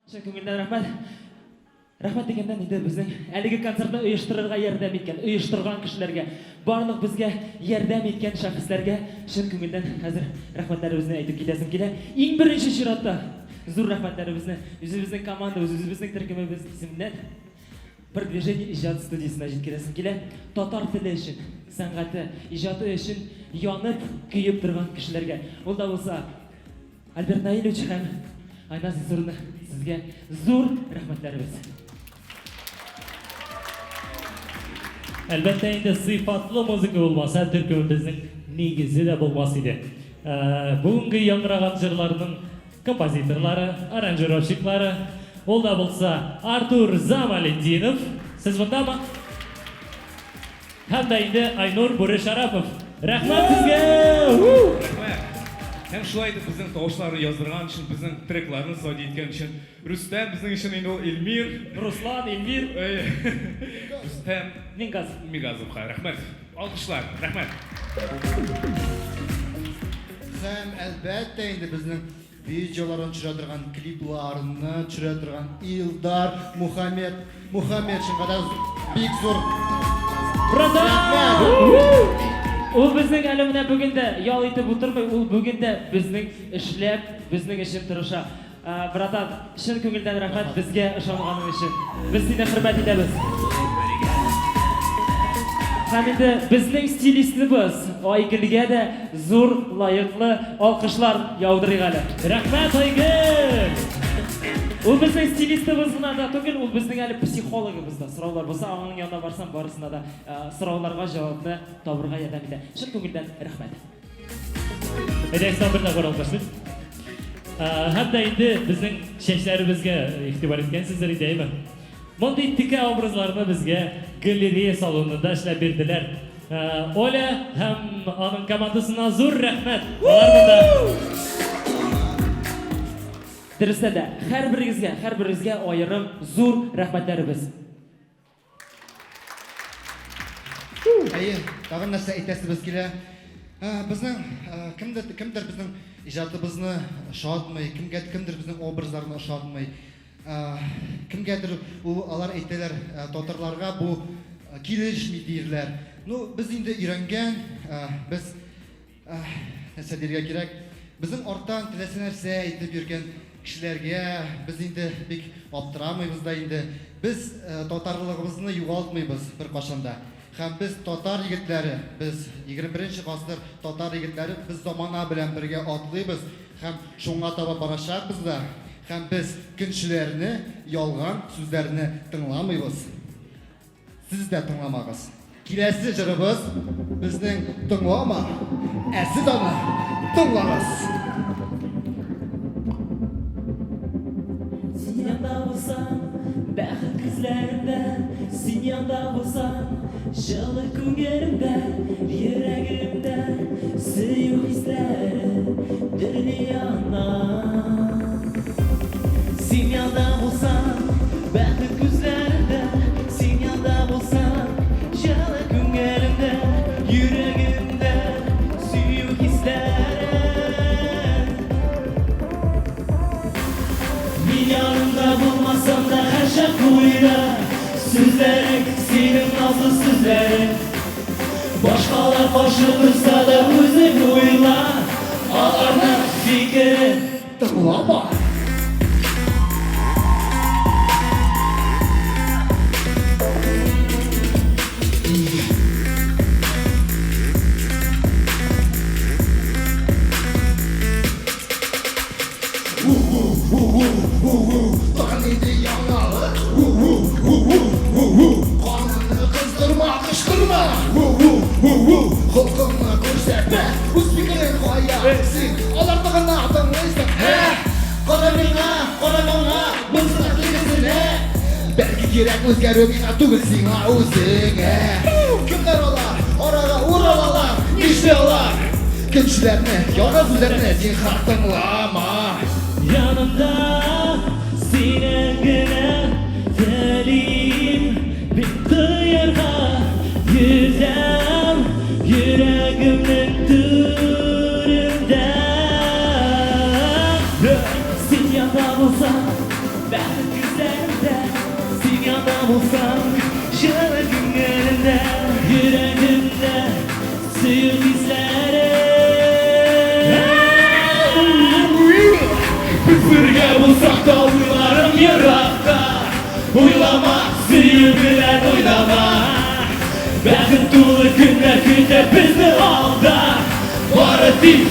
Чын күңелдән рәхмәт. Рәхмәт дигәннән инде безнең әлеге концертны оештырырга ярдәм иткән, оештырган кешеләргә, барлык безгә ярдәм иткән шәхесләргә чын күңелдән хәзер рәхмәтләребезне әйтеп китәсем килә. Иң беренче чиратта зур рәхмәтләребезне үзебезнең командабыз, үзебезнең төркемебез исеменнән Продвижение иҗат студиясенә җиткерәсем килә. Татар теле өчен, сәнгате, иҗаты өчен янып, көеп торган кешеләргә. Ул да булса Альберт Наилевич һәм Айназ Илсуровна, сезгә зур рәхмәтләребез. Әлбәттә инде, сыйфатлы музыка булмаса, төркемебезнең нигезе дә булмас иде. Бүгенге яңгыраган җырларның композиторлары, аранжировщиклары, ул да булса Артур Замалетдинов, сез мондамы? Һәм дә инде Айнур Бүре Шарапов. Рәхмәт сезгә! Рәхмәт! Һәм шулай итеп безнең тавышларны яздырган өчен, безнең трекларны сводить иткән өчен Рөстәм, безнең өчен инде ул Эльмир. Руслан, Эльмир. Рөстәм Мингазов. Мингазовка рәхмәт. Алкышлар, рәхмәт. Һәм әлбәттә инде безнең Видеоларын төшерә торган, клипларны төшерә торган Илдар Мухаммед Мухаммедшинга да бик зур Братан! Ул безнең әле менә бүген дә ял итеп утырмый, ул бүген дә безнең эшләп, безнең өчен тырыша. Братан, чын күңелдән рәхмәт безгә ышанганың өчен. Без сине хөрмәт итәбез. Һәм инде безнең стилистыбыз Айгөлгә дә Зур, лаеклы алкышлар яудырыйк әле. Рәхмәт, Айгөл! Ул безнең стилистыбыз гына да түгел, ул безнең әле психологыбыз да. Сораулар булса, аның янына барсаң, барысына да сорауларга җавапны табырга ярдәм итә. Чын күңелдән рәхмәт. Әйдәгез, тагын бер тапкыр алкышлыйк. Һәм дә инде безнең чәчләребезгә игътибар иткәнсездер инде, әйме? Мондый текә образларны безгә галерея салонында эшләп бирделәр. Оля һәм аның командасына зур рәхмәт! Алар монда. Дөрестән дә, һәрберегезгә, һәрберегезгә аерым зур рәхмәтләребез. Әйе, тагын нәрсә әйтәсебез килә. Безнең кемдер, кемдер безнең иҗатыбызны ошатмый, кемгә, кемдер безнең образларны ошатмый. Кемгәдер ул алар әйтәләр, татарларга бу килешми диерләр. Ну, без инде өйрәнгән, без нәрсә диергә кирәк? Безнең арттан теләсә нәрсә әйтеп йөргән кешеләргә без инде бик аптырамыйбыз да инде. Без татарлыгыбызны югалтмыйбыз беркайчан да. Һәм без татар егетләре, без 21 нче гасыр татар егетләре, без замана белән бергә атлыйбыз һәм шуңа таба барачакбыз да. Һәм без көнчеләрне, ялган сүзләрне тыңламыйбыз. Сез дә тыңламагыз. Киләсе җырыбыз безнең Тыңлама, ә сез аны тыңлагыз. Син янда булсаң, бәхет күзләремдә, Син янда булсаң, җылы күңелемдә, Йөрәгемдә сөю хисләре дөрли яна. Син янда булсаң, бәхет күзләремдә, Син янда булсаң, җылы күңелемдә, Йөрәгемдә сөю хисләре. Мин яныңда булмасам да һәрчак уйда Сүзләрең, синең назлы сүзләрең. Башкалар каршы торса да үзең уйла Аларның фикерен. Тыңлама! Тагын нинди яңалык? Каныңны кыздырма, кычкырма! Холкыңны күрсәтмә, үз фикерең кая? Син аларны гына тыңлыйсың, ә? Кара миңа, кара маңа, монысына тегесенә. Бәлки кирәк үзгәрү миңа түгел, сиңа үзеңә. Кемнәр алар? Арага уралалар, нишли алар? Көнчеләрне, ялган сүзләрне зинһар тыңлама. Янымда сине генә телим бит тоярга, йөзәм йөрәгемнең түрендә. Син янда булсаң, бәхет. көтә безне алда. Бары тик.